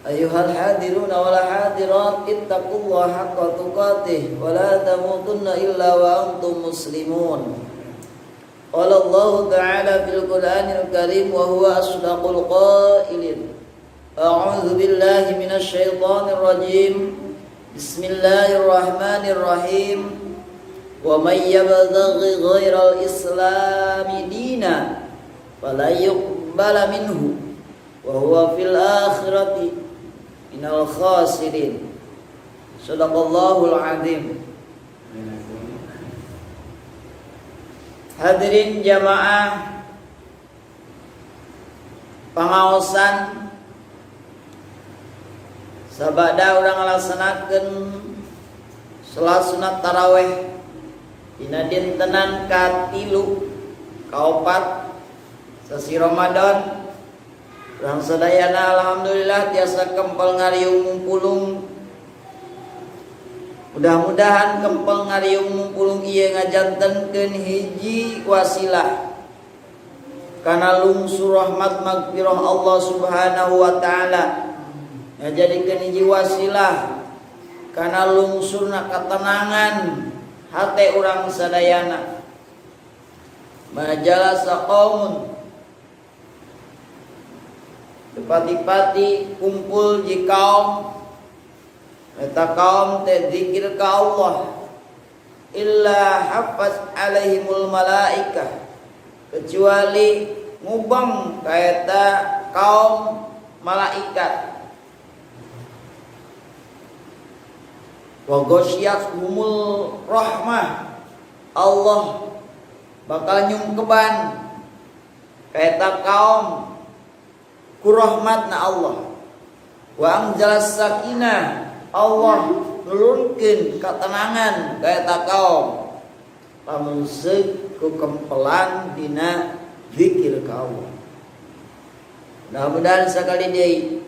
Ayuhal hadiruna wal hadirat, ittaqullaha haqqa tuqatih wa la tamutunna illa wa antum muslimun. Qala Allah Ta'ala fil Qur'anil Karim wa huwa asdaqul qailin. A'udzu billahi minasy syaithanir rajim. Bismillahirrahmanirrahim. Wa may yabtaghi ghairal islami dina fala yuqbala minhu wa huwa fil akhirati minal khasirin. Sadaqallahul azim. Hadirin jamaah pangaosan sabada urang ngalaksanakeun salat sunat taraweh dina dintenan katilu kaopat sasi Ramadan. Urang sadayana alhamdulillah tiasa kempel ngariung mumpulung. Mudah-mudahan kempel ngariung mumpulung ieu ngajantenkeun hiji wasilah kana lungsur rahmat magfirah Allah Subhanahu wa taala. Ngajadikeun hiji wasilah kana lungsurna ketenangan hate urang sadayana. Majalasa qaumun, pati-pati kumpul ji kaum, eta kaum teh zikir ka Allah, illa hafaz alaihimul malaikah, kecuali ngubang ka eta kaum malaikat, wa ghasyiyat humul rahmah, Allah bakal nyungkeban ka eta kaum ku rahmatna Allah, wa anzalas sakinah, Allah nurunkeun katenangan ka eta kaum lamun seuk ku kempelan dina zikir ka Allah. Mudah-mudahan sakali deui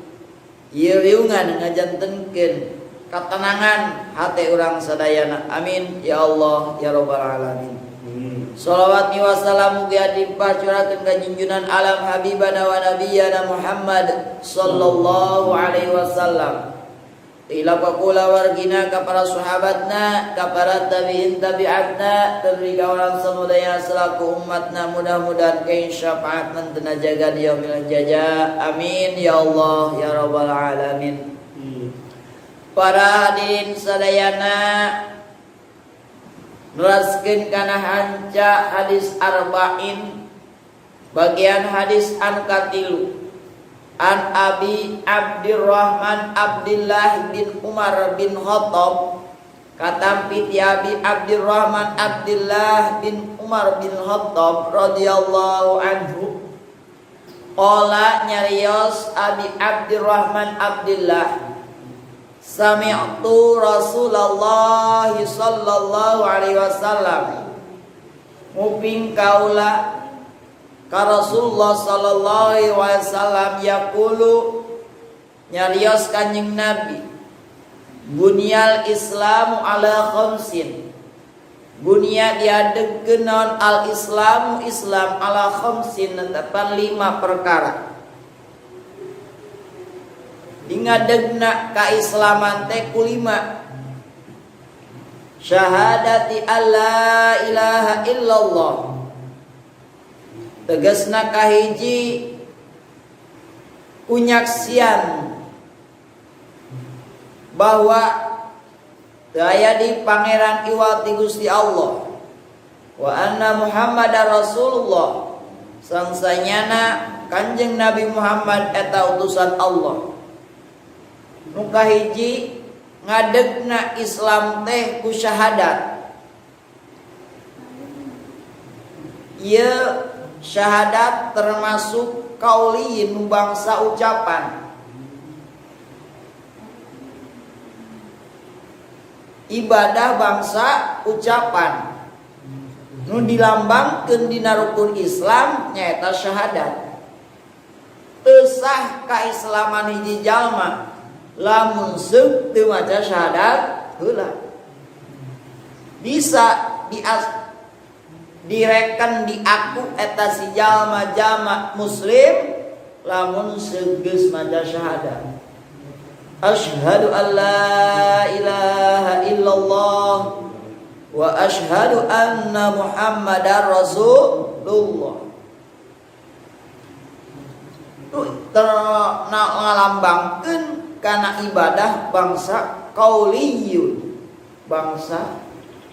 ieu riungan ngajantenkeun katenangan hate urang sadayana. Amin ya Allah ya rabbal alamin. Salawat ni wassalamu ge adimpah curakeun ka junjunan alam habibana wa nabiyana Muhammad sallallahu alaihi wasallam. Ila kula wargina ka para sahabatna, ka para tabi'in tabi'atna, tebri ka urang samudaya selaku umatna, mudah-mudahan kain syafaat mantena jaga di yaumil jaza. Amin ya Allah ya rabbal alamin. Para hadirin sadayana, neraskeun kana hanca hadis arba'in bagian hadis anu katilu. An Abi Abdurrahman Abdullah bin Umar bin Khattab, katampi ti Abi Abdurrahman Abdullah bin Umar bin Khattab radhiyallahu anhu, qala nyarios Abi Abdurrahman Abdullah, sami'tu Rasulullah sallallahu alaihi wasallam, nguping kaula ka Rasulullah sallallahu alaihi wasallam, yaqulu nyarios kanjeng Nabi, bunyal islamu ala khamsin, bunya diadegkeun naon al islamu islam ala khamsin netepan 5 perkara. Dingadegna kaislaman teh ku 5. Syahadati alla ilaha illallah, tegasna kahiji kunyaksian bahwa teu aya di pangeran iwal ti Gusti Allah, wa anna Muhammadar Rasulullah, sangsanyana Kanjeng Nabi Muhammad eta utusan Allah. Nu kahiji ngadegna Islam teh ku syahadat. Ieu syahadat termasuk kauliyin nu bangsa ucapan. Ibadah bangsa ucapan nu dilambangkeun dina rukun Islam nyaeta syahadat. Teu sah kaislaman hiji jalma lamun seuk teu maca syahadat heula. Bisa direken diaku eta si jalma-jalma muslim lamun segeus maca syahadat. Asyhadu an la ilaha illallah wa asyhadu anna Muhammadar Rasulullah. Ngalambangkeun kana ibadah bangsa qauliyun, bangsa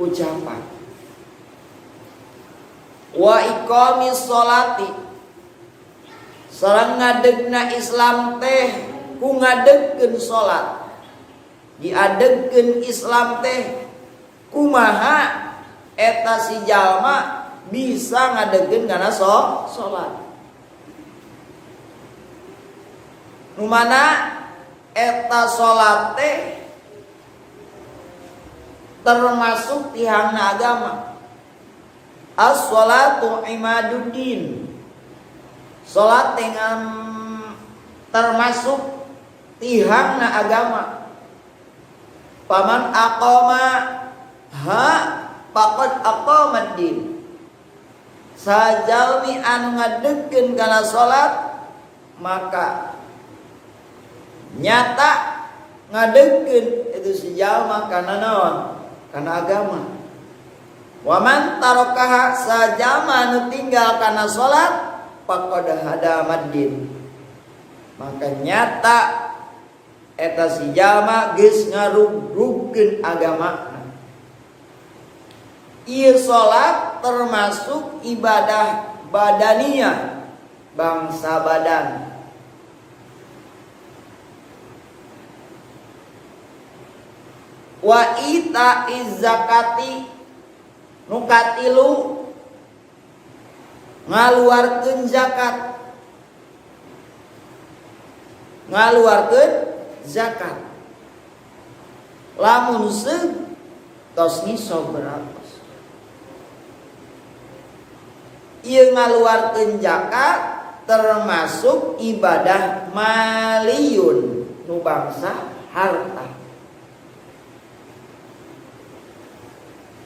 ucapan. Wa iqamis sholati, sareng ngadegna Islam teh ku ngadegkeun salat. Diadegkeun Islam teh kumaha eta si jalma bisa ngadegkeun kana salat. Nu mana eta salat teh termasuk tihangna agama. As-sholatu imaduddin. Salat dengan termasuk tihangna agama. Paman aqama ha faqad aqamad din. Sajalmi anu ngadegkeun kana salat maka nyata ngadegkeun itu si jalma kana naon? Kana agama. Wa man tarakaha, sajalma anu tinggal kana salat faqad hadamad din. Maka nyata eta si jalma geus ngarugrugkeun agama. Ieu salat termasuk ibadah badaniyah, bangsa badan. Wa ita'iz zakati, nu katilu ngaluarkeun zakat. Ngaluarkeun zakat. Lamun seug tos nisab beratos. Ieu ngaluarkeun zakat termasuk ibadah maliyun, nu bangsa harta.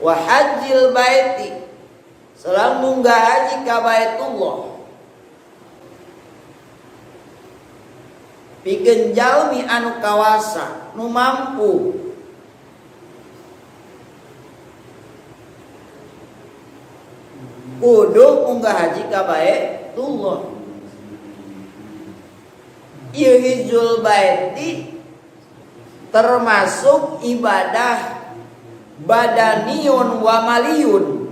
Wa hajjil baiti, sareng munggah haji ka Baitullah. Pikeun jalmi anu kawasa, nu mampu kudu munggah haji ka Baitullah. Ieu hijjul baiti termasuk ibadah badaniyun wa maliyun,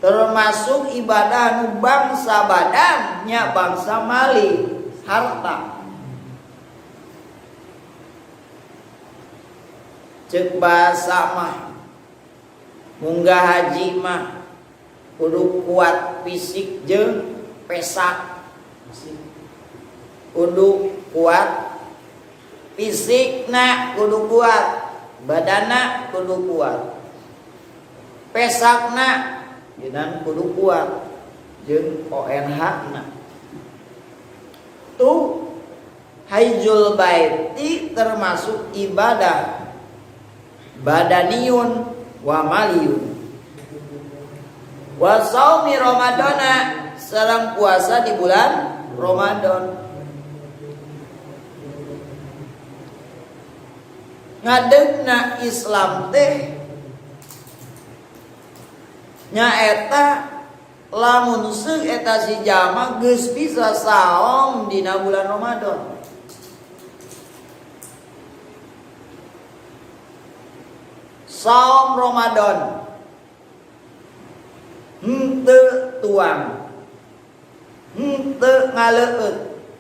termasuk ibadah nu bangsa badannya bangsa mali, harta. Ceuk bahasa mah munggah haji mah kudu kuat fisik jeung pesak. Kudu kuat fisikna, kudu kuat badana, kudu kuat pesakna, jinan kudu kuat jeung ONH-na. Tuh hajjul baiti termasuk ibadah badaniyun wa maliyun. Wa saumi ramadana, sareng puasa di bulan Ramadan. Ngadegna Islam teh nyaeta lamun seug eta si jalma geus bisa saum dina bulan Ramadan. Saum Ramadan henteu tuang, henteu ngaleueut,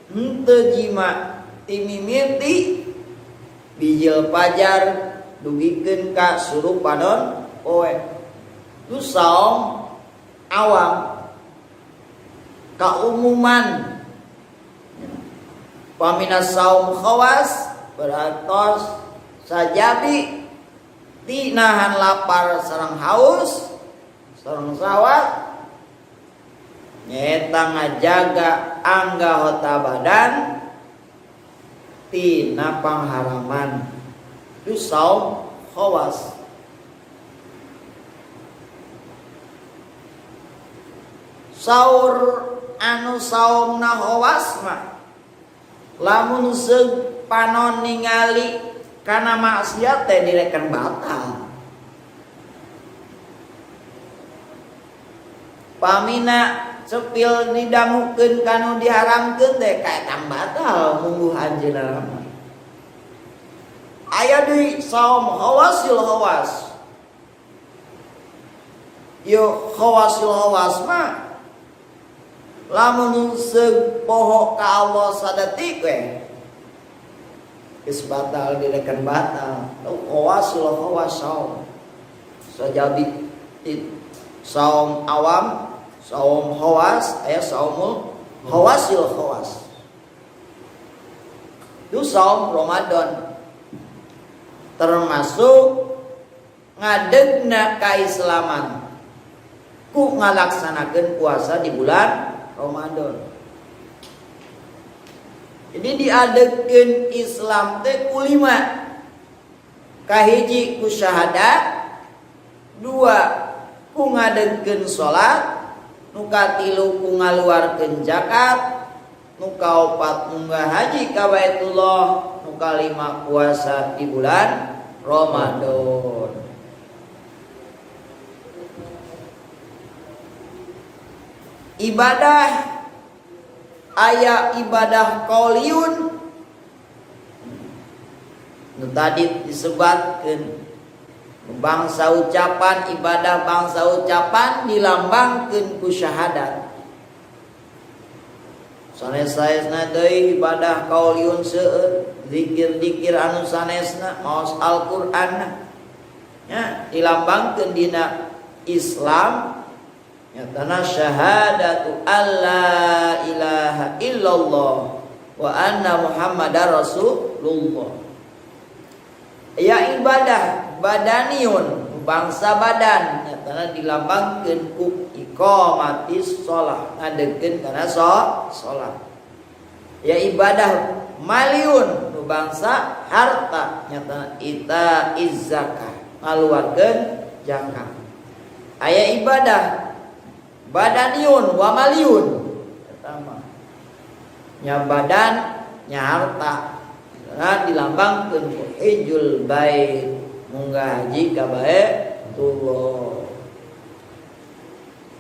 henteu jima, timimiti bijil pajar dugikeun ka suruh panon poe. Itu saum awam, kaumuman. Pamina saum khawas beratos sajabi tinahan lapar sareng haus sareng sawat, nyata ngajaga anggota badan tina pangharaman. Itu saum khawas. Saur anu saumna khawas mah lamun seug panon ningali kana maksiat teh direken batal. Pamina cepil didangukeun kanu diharamkeun teh kaetang batal mungguh anjeunna mah. Aya deui saum khawasil khawas. Yo khawasil khawas mah lamun seug poho ka Allah sadetik we geus batal direken batal. Khawasil khawas saum. Sajadi saum awam, saum khawas, aya saumul khawasil khawas. Itu saum Ramadan. Termasuk ngadegna kaislaman ku ngalaksanakeun puasa di bulan Ramadan. Jadi diadegkeun Islam teh ku lima. Kahiji ku syahadat, dua ku ngadegkeun salat, nu katilu ku ngaluarkeun zakat, nu kaopat munggah haji ka Baitullah, nu kalima puasa di bulan Ramadan. Ibadah aya ibadah qauliyun nu tadi disebatkeun bangsa ucapan, ibadah bangsa ucapan dilambangkeun ku syahadat. Sanes-sanesna deui ibadah qauliyun seueur, zikir-zikir anu sanesna, maos Al-Qur'an nya dilambangkeun dina Islam nyatana syahadatu alla ilaha illallah wa anna Muhammadar Rasulullah. Ya ibadah badaniun bangsa badan nyatana dilambangkeun ku iqamatis shalah, ngadegkeun kana salat. Ya ibadah maliun bangsa harta nyatana ita izzakah, ngaluarkeun zakat. Aya ibadah badaniun wa maliun eta mah nya badan nya harta. Nah, dilambangkeun ku hijjul bait, munggah haji ka Baitullah.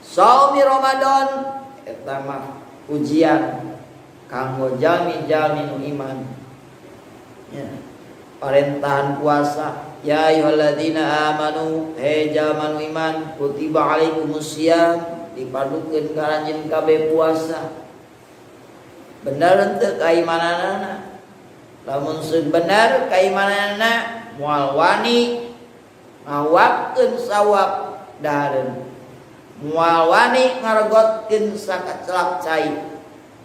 Saumi Ramadan eta mah ujian kanggo jalmi-jalmi nu iman. Ya. Parentahan puasa, ya ayyuhalladzina amanu, he jalma nu iman, kutiba alaikumusiyam, dipardukeun ka anjeun kabeh puasa. Bener henteu kaimananana? Lamun bener kaimananana moal wani ngawapkeun sawab dahareun, moal wani ngaregotkeun sakacelak cai.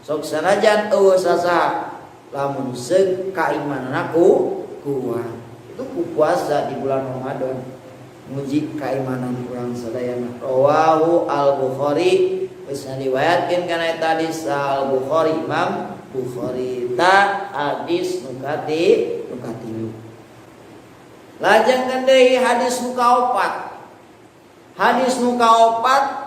Sok sanajan eueuh sasaha, lamun seug kaimanana ku kuat. Itu ku puasa di bulan Ramadan nguji kaimanan urang sadayana. Rawahu Al-Bukhari, geus diriwayatkeun kana eta hadis Al-Bukhari, Imam Bukhari. Ta hadis nu katilu. Lajeng deui hadis nu kaopat. Hadis nu kaopat